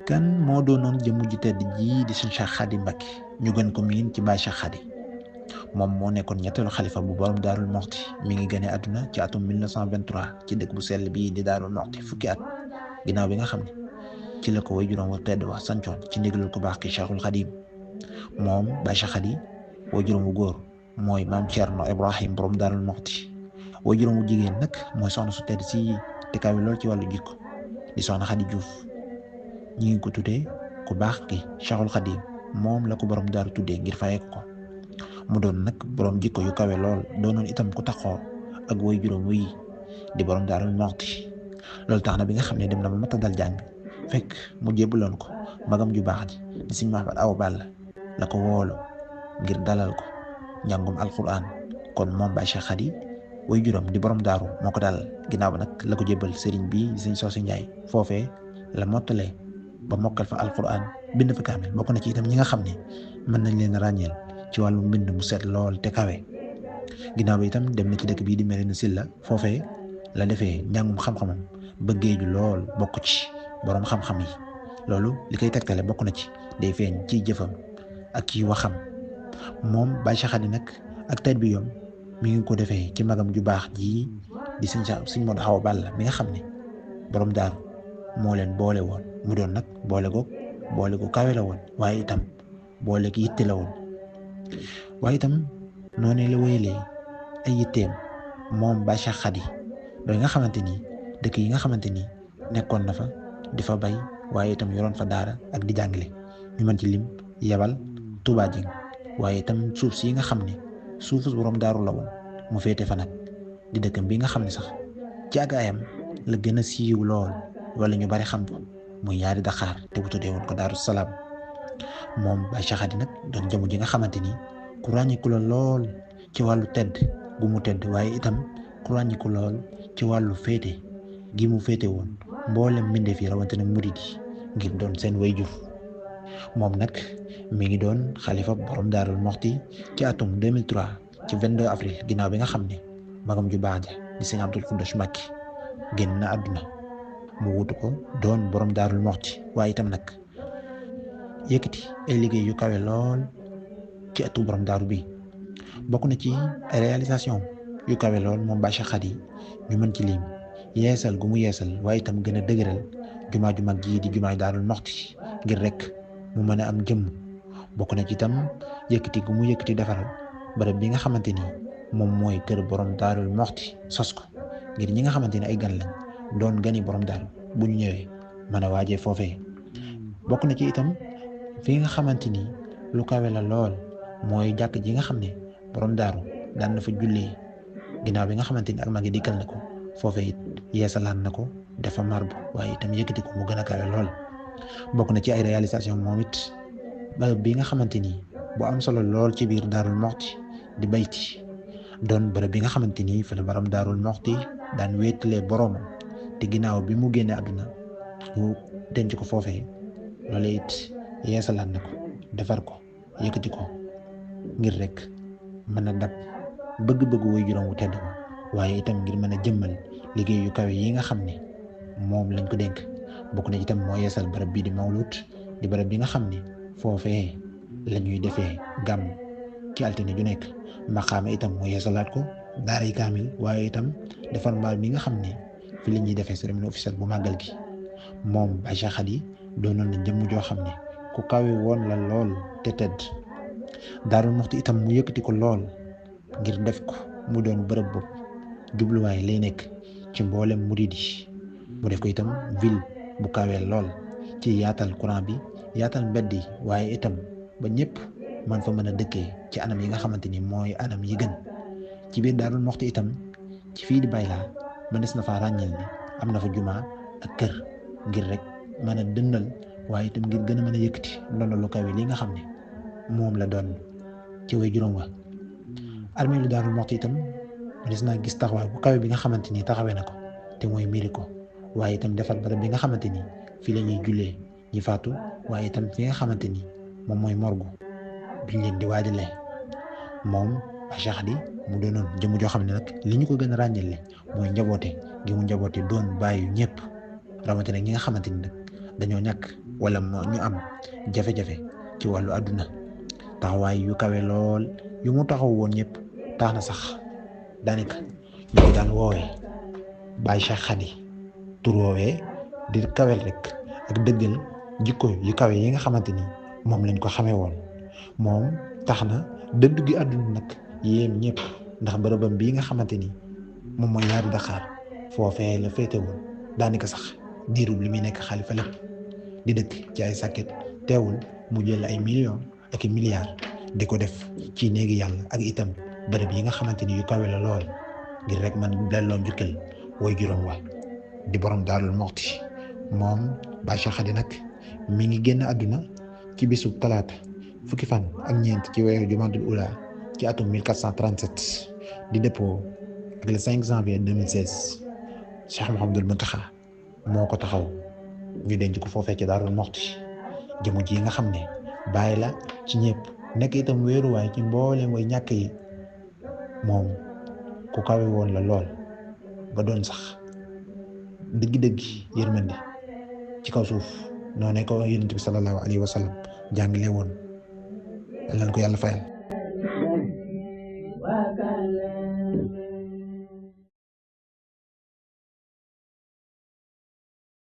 kan moo doonoon jëmu ji tedd ji di Sëñ Cheikh Khady Mbacké ñu gën ko miin ci Baye Cheikh Khady moom moo nekkoon ñetteelu xalifa bu borom Daarul Muxti mi ngi gane àdduna ci atum 1923 ci dëkk bu sell bii di Daarul Muxti fukki at ginnaaw bi nga xam ne ci la ko way juróom wa tedd wax sancoon ci ndigalul ku baax ki Cheikhul Khadim moom Baye Cheikh Khady way juróom wu góor mooy maam Thierno Ibrahim borom Daarul Muxti way juróom wu jigéen nag mooy soxna su tedd si te kawe lool ci wàllu jikko di soxna Khady Diouf ñi ngi ko tuddee ku baax ki Cheikhul Khadim moom la ko borom daaru tuddee ngir fayee ko mu doon nag borom jikko yu kawe lool doonoon itam ku taxoo ak way juróom wi di borom Daarul Muxti loolu tax na bi nga xam ne dem na ba mata dal jàng fekk mu jébbaloon ko magam ju baax ji di Sëñ Mahamad Awa Balla la ko woolu ngir dalal ko njàngum alquran kon moom Baye Cheikh Khady way juróom di borom daaru moo ko dalal ginnaaw ba nag la ko jébbal sëriñ bi Sëñ Soosi Njaay foofee la mottalee ba mokkal fa alquran bind fa kaamil bokk na ci itam ñi nga xam ne mën nañ leen ràññeel ci wàllu mbind mu set lool te kawe ginnaaw bi itam dem na ci dëkk bii di Mérina Sylla foofee la defee njàngum xam-xamam bëggee ju lool bokk ci borom xam-xam yi loolu li koy tegtale bokk na ci day feeñ ci jëfam ak ci waxam moom Baye Cheikh Khady nag ak tarbiyaam mi ngi ko defee ci magam ju baax ji di Sëñ Modou Awa Balla mi nga xam ne borom daaru moo leen boole woon mu doon nag boole gu kawe la woon waaye itam boole gi yitte la woon waaye itam noonu la wéyalee ay yitteem moom Baye Cheikh Khady ba nga xamante ni dëkk yi nga xamante ni nekkoon na fa di fa bay waaye itam yoroon fa daara ak di jàngale ñu mën ci lim yabal Touba Dieng waaye itam suuf si nga xam ne suufu borom daaru la woon mu féete fa nag di dëkkam bi nga xam ne sax ci àggaayam la gën a siiw lool wala ñu bari xam ko muy ñaari Dakar te bu tuddee woon ko Daaru Salaam moom Baye Cheikh Khady nag doon jëmu ji nga xamante ni ku ràññiku la lool ci wàllu tedd gu mu tedd waaye itam ku ràññiku lool ci wàllu féete gi mu féete woon mboolem mbindeef yi rawatina murid yi ngir doon seen wayjur moom nag mi ngi doon xalifa borom Daarul Muxti ci atum 2003 ci 22 avril ginnaaw bi nga xam ne magam ju baax ja di Sëñ Abdul Xuddus Mbacké génn na àdduna mu wutu ko doon borom Daarul Muxti waaye itam nag yëkkati ay liggéey yu kawe lool ci atu borom daaru bi bokk na ci ay réalisation yu kawe lool moom Baye Cheikh Khady ñu mën ci lim yeesal gu mu yeesal waaye itam gën a dëgëral jumaa ju mag ji di jumaay Daarul Muxti ngir rek mu mën a am jëmm bokk na ci itam yëkkati gu mu yëkkati defaral barab bi nga xamante ni moom mooy kër borom Daarul Muxti sos ko ngir ñi nga xamante ni ay gan lañ doon gani borom daaru bu ñu ñëwee mën a waajee foofee bokk na ci itam fi nga xamante ni lu kawe la lool mooy jàkk ji nga xam ne borom daaru daan na fa jullee ginnaaw bi nga xamante ni ak magi dikkal na ko foofee it yeesalaan na ko dafa marbu waaye itam yëkkati ko mu gën a kawe lool bokk na ci ay réalisation moom it barab bi nga xamante ni bu am solo lool ci biir Daarul Muxti di bayti doon bërëb bi nga xamante ni fa la borom Daarul Muxti daan wéetalee boroomam te ginnaaw bi mu génnee àdduna ñu denc ko foofee loolu it yeesalaat na ko defar ko yëkkati ko ngir rek mën a dab bëgg-bëgg woy juróom wu tedd waaye itam ngir mën a jëmmal liggéey yu kawe yi nga xam ne moom lañ ko dénk bokk na itam moo yeesal barab bii di Mawlud di barab bi nga xam ne foofee la ñuy defee gàmm ci altine ju nekk maqaama itam moo yeesalaat ko daara yi kaamil waaye itam defar mbaar mi nga xam ne fi la ñuy defee cérémonie officielle bu màggal gi moom Baye Cheikh Khady doonoon na jëmm joo xam ne ku kawe woon la lool te tedd Daarul Muxti itam mu yëkkati ko lool ngir def ko mu doon bërëb bopp jubluwaay lay nekk ci mboolem murid yi mu def ko itam ville bu kawe lool ci yaatal courant bi yaatal mbedd yi waaye itam ba ñëpp man fa mën a dëkkee ci anam yi nga xamante ni mooy anam yi gën ci biir Daarul Muxti itam ci fii di Bayla mënees na faa ràññeel ne am na fa jumaa ak kër ngir rek mën a dëndal waaye itam ngir gën a mën a yëkkati ndono lu kawe li nga xam ne moom la doon ci way juróom wa armeelu Daaru Muxti itam gis naa gis taxawaay bu kawe bi nga xamante ni taxawee na ko te mooy miiri ko waaye itam defar barab bi nga xamante ni fii la ñuy jullee ñi faatu waaye itam fi nga xamante ni moom mooy morgu biñ leen di waajalee moom Cheikh Khady mu doonoon jëmm joo xam ne nag li ñu ko gën a ràññale mooy njaboote gi mu njaboote doon bàyyi ñëpp rawatina ñi nga xamante ni nag dañoo ñàkk wala ñu am jafe-jafe ci wàllu àdduna taxawaay yu kawe lool yu mu taxaw woon ñëpp tax na sax daanaka ñu ko daan woowee Baye Cheikh Khady tur woowee di kawel rek ak dëggal jikko yu kawe yi nga xamante ni moom lañ ko xamee woon moom tax na dëddu gi àdduna nag yéem ñëpp ndax bërëbam bii nga xamante ni moom mooy ñaari Dakar foofee la féete woon daanaka sax diirub li muy nekk xalifa lépp di dëkk ci ay sàkket teewul mu jël ay millions ak i milliards di ko def ci néegi yàlla ak itam bërëb yi nga xamante ni yu kawe la lool ngir rek man delloo njukkal way juróom wa di borom Daarul Muxti moom Baye Cheikh Khady nag mi ngi génn àdduna ci bisu talaata fukki fan ak ñeent ci weeru Jumaadul Ula ci atum 1437 di dëppoo ak le 5 janvier 2016 Cheikh Mouhamadoul Mountakha moo ko taxaw ñu denc ko foofee ci Daarul Muxti jëmu ji nga xam ne bàyyi la ci ñëpp nekk itam wéeruwaay ci mbooleem way ñàkk yi moom ku kawe woon la lool ba doon sax dëgg-dëgg yërmandi ci kaw suuf noonu ko Yonent bi sallallahu alayhi wa sallam jàngale woon lan ko yàlla fayal